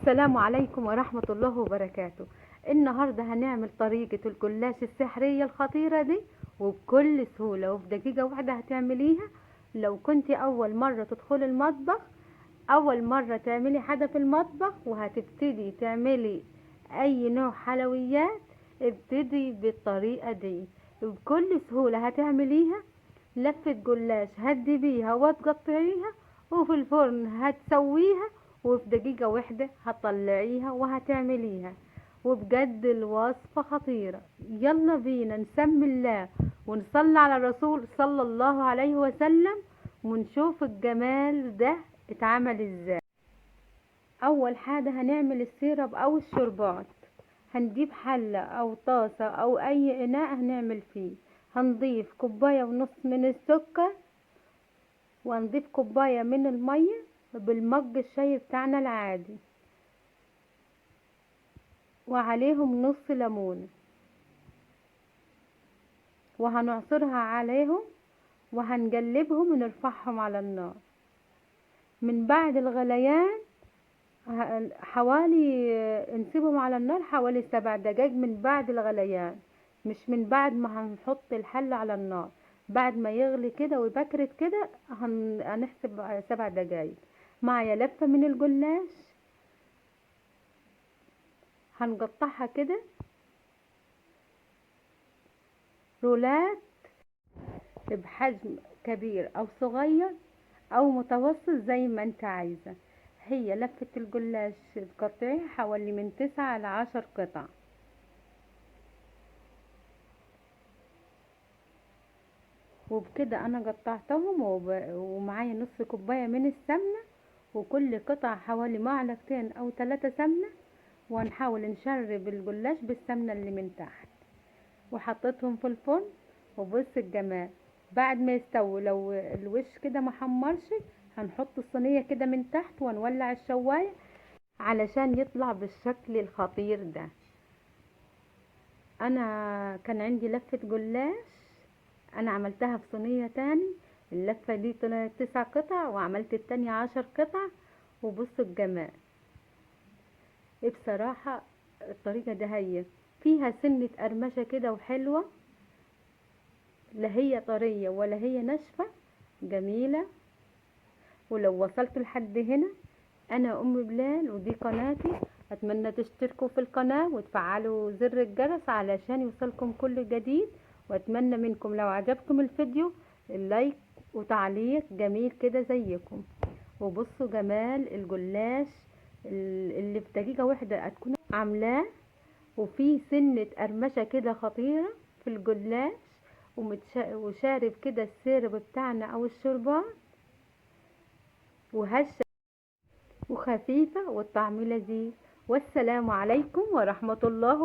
السلام عليكم ورحمة الله وبركاته. النهاردة هنعمل طريقة الجلاش السحرية الخطيرة دي، وبكل سهولة وفي دقيقة واحدة هتعمليها. لو كنت أول مرة تدخلي المطبخ، أول مرة تعملي حاجة في المطبخ وهتبتدي تعملي أي نوع حلويات، ابتدي بالطريقة دي بكل سهولة هتعمليها. لفة جلاش هتجيبيها وتقطعيها وفي الفرن هتسويها، وفي دقيقة واحدة هتطلعيها وهتعمليها، وبجد الوصفة خطيرة. يلا بينا نسمي الله ونصلي على الرسول صلى الله عليه وسلم ونشوف الجمال ده اتعمل ازاي. اول حاجة هنعمل ال syrup او الشربات. هنجيب حلة او طاسة او اي اناء هنعمل فيه. هنضيف كوباية ونص من السكر، وهنضيف كوباية من المية بالمج الشاي بتاعنا العادي، وعليهم نص ليمونة، وهنعصرها عليهم وهنقلبهم ونرفعهم على النار. من بعد الغليان حوالي نسيبهم على النار حوالي 7 دقايق من بعد الغليان، مش من بعد ما هنحط الحلة على النار. بعد ما يغلي كده ويبكرت كده هنحسب 7 دقايق. معايا لفة من الجلاش هنقطعها كده رولات بحجم كبير او صغير او متوسط زي ما انت عايزة. هي لفة الجلاش تقطعيها حوالي من 9 ل10 قطع. وبكده انا قطعتهم، ومعايا نص كوباية من السمنة، وكل قطعة حوالي معلقتين او 3 سمنة، وهنحاول نشرب الجلاش بالسمنة اللي من تحت. وحطيتهم في الفرن، وبص الجمال بعد ما يستوي لو الوش كده ما حمرش هنحط الصينية كده من تحت ونولع الشواية علشان يطلع بالشكل الخطير ده. انا كان عندي لفة جلاش انا عملتها في صينية تاني، اللفة دي طلعت 9 قطع وعملت التانية 10 قطع، وبصوا الجمال. بصراحة الطريقة ده هي فيها سنة قرمشة كده وحلوة، لا هي طرية ولا هي ناشفة، جميلة. ولو وصلت لحد هنا، انا ام بلال ودي قناتي، اتمنى تشتركوا في القناة وتفعلوا زر الجرس علشان يوصلكم كل جديد. واتمنى منكم لو عجبكم الفيديو اللايك وتعليق جميل كده زيكم. وبصوا جمال الجلاش اللي في دقيقة واحدة هتكون عاملاه، وفي سنة قرمشة كده خطيرة في الجلاش، وشارب كده السيرب بتاعنا او الشربات، وهشة وخفيفة والطعم لذيذ. والسلام عليكم ورحمة الله.